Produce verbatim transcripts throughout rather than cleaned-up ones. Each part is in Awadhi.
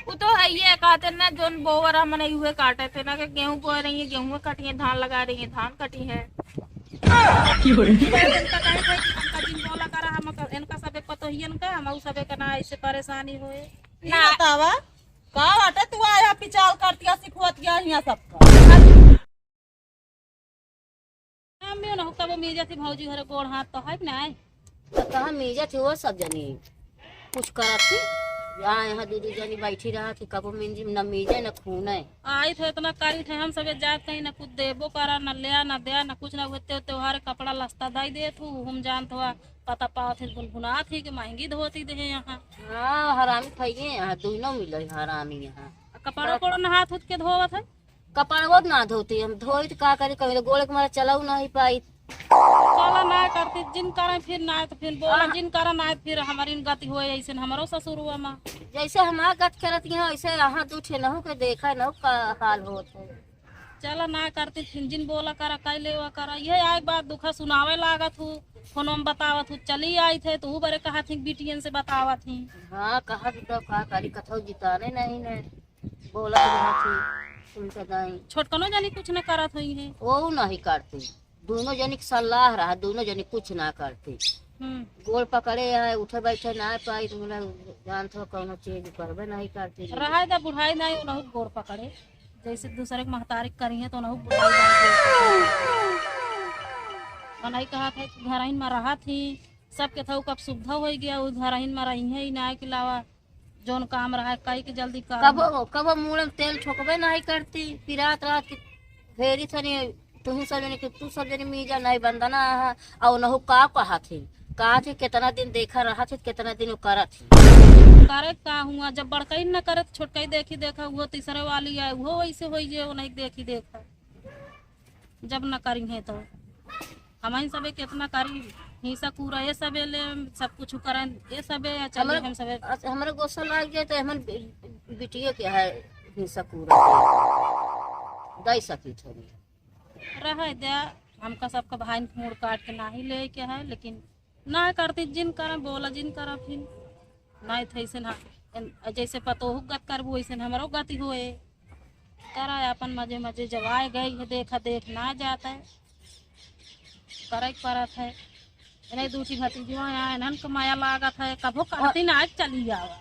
वो तो है, ये कहते ना, जोन बोवर हमन उहे काटे थे ना, कि गेहूं बोए रही है, गेहूं कटी है, धान लगा रही है, धान कटी है। इनका कहे थे कि हमका जिन बोला करा, हम इनका सबे पतोहियन का, हम सबे का ना ऐसे परेशानी होए। ना। बतावा, का बाटे तू आया पिचाल करतिया, सिखवतिया हिया सबका? हम भी ना कबो मीजत ही भौजी घरे गोड़ हाथ तो है कि नाय? तो कहाँ मीजत ही वो सब जनी कुछ करत ही। यहाँ, यहाँ दू दू जनी बैठी रहत ही, कबो मिंजी न मीजे न खूने। आई थे इतना करी थे, हम सबे जात कहीं न कुछ देबो करा, न ल्या, न द्या, न कुछ, न होते त्योहार कपड़ा लस्ता दाई देत हूँ, हम जानत हुआ पता पावत ही गुनगुनात ही कि महंगी धोती दे यहाँ। हाँ, हरामी खइए यहाँ, दुइनो मिले हरामी यहाँ। कपड़ा कोड़ो नहात हुत के धोवत है? कपड़वो ना धोती, हम धोई त का करी, कभी तो गोड़े के मारे चलाऊ नहीं पाई। चला ना करती, जिन करें फिर ना तो फिर बोला, आह। जिन करें ना फिर हमारी गति होए, ऐसे हमरो ससुर हुआ माँ। जैसे हमार गत करत यहाँ, वैसे यहाँ दू ठे नहु के देखा, नहु का हाल होत है। चला ना करती, फिर जिन बोला करा, कह लेवा करा, ये आए बात दुखा सुनावे लागत हूँ, फोन में बतावत हूँ, चली आई थे, तू बरे कहा थी, बिटियन से बतावत ही। हाँ, कहा थी तो का करी, कथो जिताने नहीं ने। बोलत रहत ही, सुनते नहीं। छोटकनो जानी कुछ न करत होई है। वो नहीं करती, दोनों जनी के सलाह रहा, दोनों जनी कुछ ना करती। हम्म। गोड़ पकड़े है, उठे बैठे ना पाई, तो बोला, जानत हो कौनो चीज करबे नहीं करती। रहा जा बुढ़ाई नहीं, उनहु गोड़ पकड़े, जैसे दूसरे के महतारी करी है, तो उनहु बुढ़ाई नहीं गोड़ पकड़े। मनई कहत है कि घरहिन में रहत ही, सबके थऊ कब सुविधा होई गया, उ घरहिन में रही है, ना के अलावा जौन काम रहा, कई के जल्दी काम। कबो, कबो मूड़ में तेल ठोकबे नहीं करती, पिरात रहत कि फेरी थनी, तुही सब जने के, तू सब जने मीजा नहीं बंदना है, और नहु का कहत ही, कहत ही कितना दिन देखा रहत ही, कितना दिन वो करत ही। करे का हुआ, जब बड़कई न करे तो छोटकई देखी देखा, वो तीसरे वाली है, वो वैसे होई जे वो नहीं देखी देखा। जब न करी है तो हमही सबे कितना करी, हिंसा कूरा ये सबे ले, सब कुछ करें ये सबे, या चलिए हमरे, हम सबे। अच्छा, हमरे गोसा लाग जाए तो हमन बि-, बिटिये के है हिंसा कूरा के। दई सकी थोड़ी। रहे द्या, हमका सबका भाई के मूड़ काट के नाही ले के है, लेकिन ना करती जिन करा, बोला जिन करा फिर। नहीं थे ऐसे ना, एन-, जैसे पतोहू गत करबू, वैसे हमरो गति होए। करा अपन मजे मजे जब आए गए है, देखा देख ना जाता है, करे के परत है। नहीं दूठी भतीजवा यहाँ इन्हन के माया लागत है, कभो कहती ना आज चली जावा।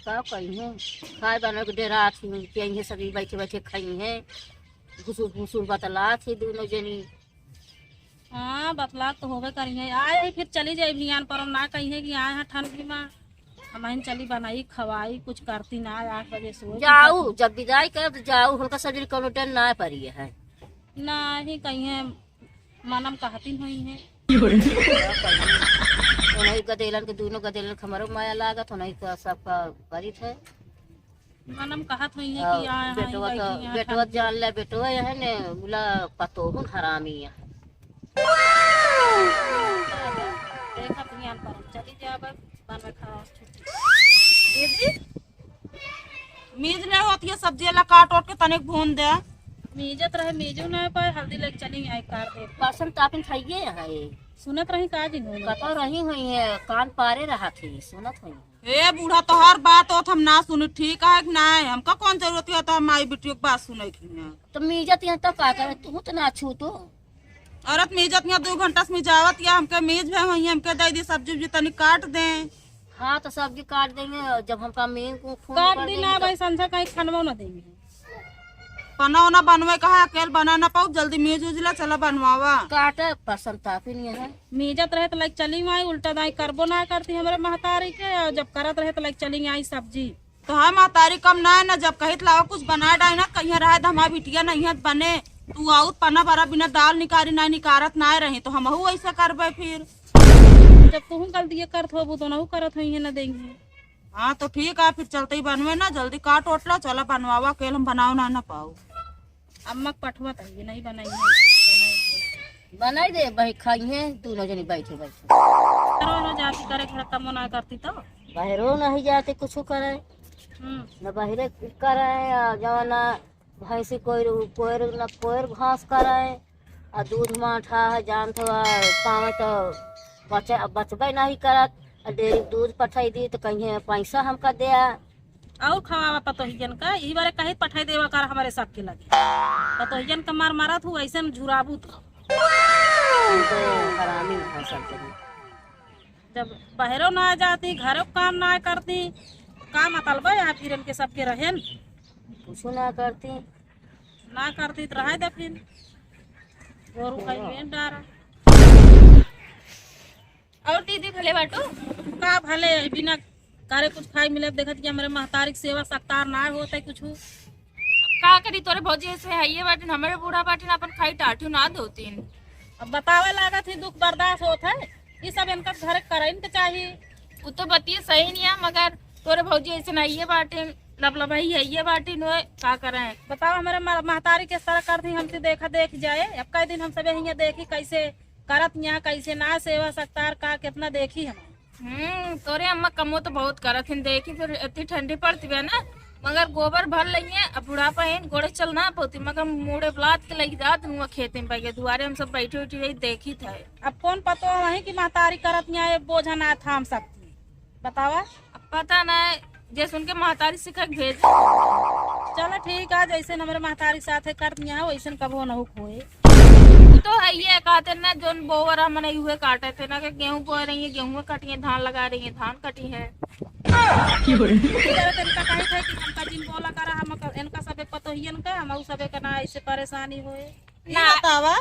का कही है, खाए बने के डेरा थी, कि यहीं सभी बैठे बैठे खाई है, घुसुर घुसुर बतला थी दोनों जनी। हाँ, बतलात तो होबे करी है। आए ही फिर चली जाए भियान पर, ना कही है कि आए हैं ठंड भी माँ, हम आइन चली बनाई, खवाई, कुछ करती ना, आठ बजे सोए। जाऊ, जब विदाई करब तो जाऊ, हमका सजरी कौनो डर ना परी है। ना ही कही है, मनम कहती हुई है। उन्हीं गदेलन के, दोनों गदेलन के हमरो माया लागत, उन्हीं का सबका करित है। मनम कहत होइहे कि और आए हैं, बेटवा तो, बैठी हैं, बेटवा ठंड। जान ले, बेटवा यह ने बोला पतोहुन हरामी है। देखत हियान पर हम चली जाब, बनवे खावा छुट्टी। दीदी, मीज ले होती है, सब्जी ला काट ओट के तनिक भून दे। मीजत रहे, मीजू ना पाए, हल्दी लेके चली आई कार दे। बर्सन तापिन खाइए है। सुनत रही का जी होने? कतौ रही हुई है, कान पारे रहा थी, सुनत हुई है। ए बूढ़ा, तोहार बात होत हम ना सुनी, ठीक है कि नाय? हमका कौन जरूरत है तो हम माई बिटियों की बात सुने की है? तो मीजत यहाँ तब का करे, तू तो ना छू तो। औरत मीजत यहाँ दो घंटा से मिजावत या, हमके मीज भे हुई है, हमके दे दी सब्जी उब्जी तनी काट दे। हाँ, तो सब्जी काट देंगे, जब हमका मेन को फोन काट कर दी देंगे ना तो भाई, संझा कहीं खानवा ना देंगे। पना ओना बनवे का है, अकेल बना ना पाऊ, जल्दी मीज उज ला, चला बनवावा। काटे पसंद तापी नहीं है। मीजत रहे तो लाइक चली माई, उल्टा दाई करबो ना करती हमरे महतारी के, और जब करत रहे तो लाइक चली आई सब्जी। तो हम महतारी कम ना है ना, जब कहित लावा कुछ बना डाई ना, कहीं रहे तो हमार बिटिया नहीं है बने, तू आउत पना बरा बिना दाल निकारी ना निकारत ना रही, तो हमहू ऐसे करबे फिर। जब तुहू गलतिये करत होबू तो नहू करत होइहे ना देंगे। हाँ, तो ठीक है, फिर चलते ही बनवे ना, जल्दी काट ओट लो, चला बनवावा, अकेल हम बनाओ ना, ना पाओ। अम्मा के पठवा त ये नहीं बनाई है, बनाई दे। बनाई दे, भाई खाई है, दोनों जनी बैठे बैठे। बहरो न जाती करे, घर कमो ना करती तो। बहरो नहीं जाती कुछ करे, हम्म। न बहरे करे, आ जवाना भैंसी कोई, कोई न कोई घास करे, आ दूध माठा है, जानत हो, पावे तो बचे, बचबे नहीं करत। आ डेयरी दूध पठाई दी तो कहीं पैसा हमका दे, और खवावा पतोहियन का, ई बारे कहीं पठाई देवा कर हमरे सबके लगे। पतोहियन का मार मारत हूँ, ऐसे में झुराबू तो। हम तो हरामी हैं सब जगह। जब बहरो ना जाती, घरो काम ना करती, का मतलब है यहाँ फिर इनके सबके रहेन? कुछ ना करती। ना करती तो रहे दे फिर। गोरू का हाँ। इवेंट डारा। और दीदी भले बाटू? का भले, बिना करे कुछ खाई मिले, देखत कि हमरे महतारी के सेवा सत्कार ना होत है कुछ। अब का करी, तोरे भौजी ऐसे हइये बाटिन, हमरे बूढ़ा बाटिन, अपन खाई टाठू ना धोतिन। अब बतावे लागत ही, दुख बर्दाश्त होत है, ई सब इनका घर करइन के चाही। उ तो बतिये सही नहीं है, मगर तोरे भौजी ऐसे हइये बाटिन, लबलबाई हइये बाटिन, ओए का करें? बताओ, हमरे म-, महतारी के तरह करती, हमसे देखा देख जाए। अब कई दिन हम सबे हियाँ देखी, कैसे करत यहाँ, कैसे ना सेवा सत्कार का, कितना देखी हम। हम्म, तोरे अम्मा कमो तो बहुत करत हिन, देखी फिर इतनी ठंडी पड़ती बा ना, मगर गोबर भर लइए, अब बुढ़ापा है, गोड़े चल ना पौती, मगर मूड़े बलात के लई जात हुआ खेते में, बैगे दुआरे हम सब बैठे उठी रही, देखी था। अब कौन पतो वही कि महतारी करत यहाँ ये बोझा ना था हम सब की, बतावा। अब पता ना, जैसे उनके महतारी सिखा के भेज। चलो ठीक है, जैसे हमरे महतारी के साथे करत यहाँ, वैसे कबो न हो खोए। उ तो है ये, कहते ना, जोन बोवर हमने उहे काटे थे ना, कि गेहूं बोए रही है, गेहूं कटी है, धान लगा रही है, धान कटी है। की हो रही? इधर तो इनका कही था कि हमका जिन बोला करा, हम क-, इनका सबे पतोहियन का, हम उ सबे का ना ऐसे परेशानी होए। ई ना। बतावा,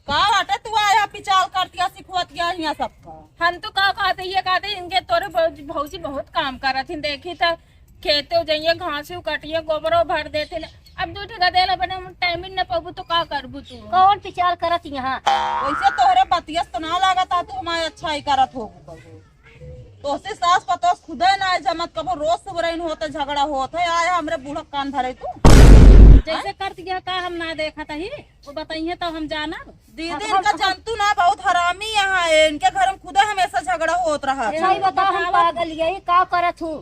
का बाटे तू आया पिचाल करतिया, सिखवतिया हियां सबका? हम तो का कहते, ये कहते, इनके तोरे भौजी, भौजी बहुत काम करत हिन, देखी त खेते जाइए, घास कटिए, गोबरो भर देते न। अब दू ठे गदेला बने, हम टाइम ही न पाबू तो का करबू तू? कौन विचार करत यहाँ? वैसे तोहरे बतिया से तो ना लागत आ तू हमारे अच्छा ही करत होबू कबो। तोसे सास पतोस खुदे ना जमत, कबो रोज सुबरइन होत झगड़ा होत है, आए हमरे बूढ़ा कान धरे तू। जैसे करत गया का हम ना देखत ही, वो बताइए तो हम जानब। दीदी, अब हम, इनका हम जानतू ना, बहुत हरामी यहाँ है, इनके घर में खुदे हमेशा झगड़ा होत रहा। अच्छा, ये बताओ, हम बतावा। पागल यही का करत हूँ?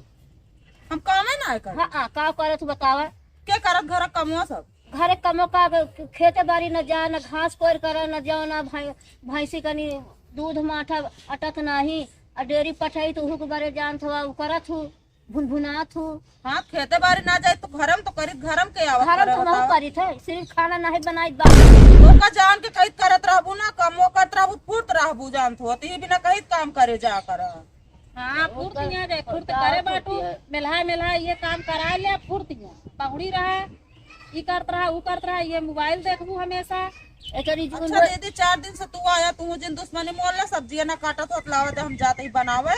हम कामे ना करत। हाँ, हाँ, का करत हूँ बतावा? के करत घर कमवा सब? घरे कमो का, खेते बारी न जा, न घास कोर करा, न जाओ, न भै-, भैंसी कनी दूध माठा अटक नाही, आ डेयरी पठाई तो उहू के बारे जानत हवा, उ करत हूँ, भुनभुनात हूँ। हाँ, खेते बारी ना जाए तो घरम तो करित, घरम के आवत घरम करे तो महू बतावा। करित है, सिर्फ खाना नहीं बनाई बा। तो का जान के कहित करत रहबू ना, कमो करत रहबू, फुर्त रहबू जानत हो, तो ये बिना कहित काम करे जा कर। हाँ, फुर्त यहाँ जाए, फुर्त करे बाटू, मेल्हा, मेल्हा ये काम करा ले, फुर्त यहाँ। पहुड़ी रहा, ई करत रहा, ऊ करत रहा, ये मोबाइल देखबू हमेशा। एकरी जीवन अच्छा भर दीदी, चार दिन से तू आया, तू जिन दुश्मनी मोल ला, सब्जियां ना काटत होत, लावत है, हम जाते ही बनावे।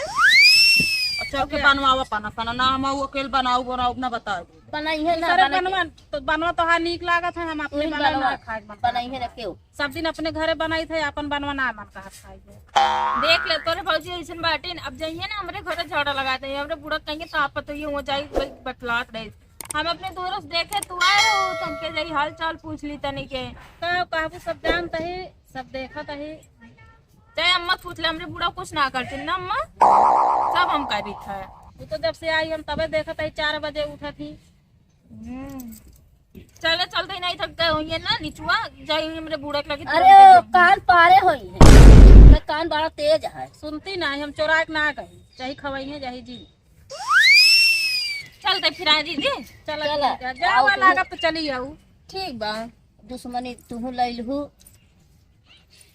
अच्छा, ओके, ओके। बनवावा पाना खाना ना, हम ऊ अकेल बनाऊ, बनाऊ ना बता दे। बनाई है ना, सरे बना के बनवा, तो बनवा तो हाँ नीक लागत है, हम अपने तू ही बनवा बनवा, ना खाए मन बनई है ना करत। केहू। सब दिन अपने घरे बनाई थे, अपन बनवा ना मन कहत खाई है। देख ले तोरे भौजी ऐसन बाटिन, अब जाइए ना हमरे घरे झगड़ा लगा दे, हमरे बूढ़ा कहेंगे तो आप तो ये हो जाई, वही बतलात रहे। हम अपने दूर से देखे तू आए रहो, तुमके जाई हाल चाल पूछ ली तनी के। का कहबू, सब जानत ही, सब देखत ही। चाहे अम्मा पूछ ले, हमरे बूढ़ा कुछ ना करती ना अम्मा, सब हम करी था। वो तो जब से आई हम तबे देखत ही, चार बजे उठत ही। हम्म। चले चलते नहीं थक गए होइए ना निचुआ, जाई हमरे बूढ़ा के लगे अरे, तुरंते ओ, जाऊंगी। कान पारे होई है। मैं कान बड़ा तेज है। सुनती ना, हम चोराए के ना कही, चाहे खवाइए, चाहे जी। चलते फिर आए दीदी। चला चला, ठीक है, आओ जावा तू। लागत तो चली आऊ। ठीक बा। दुश्मनी तुहू लैलहू,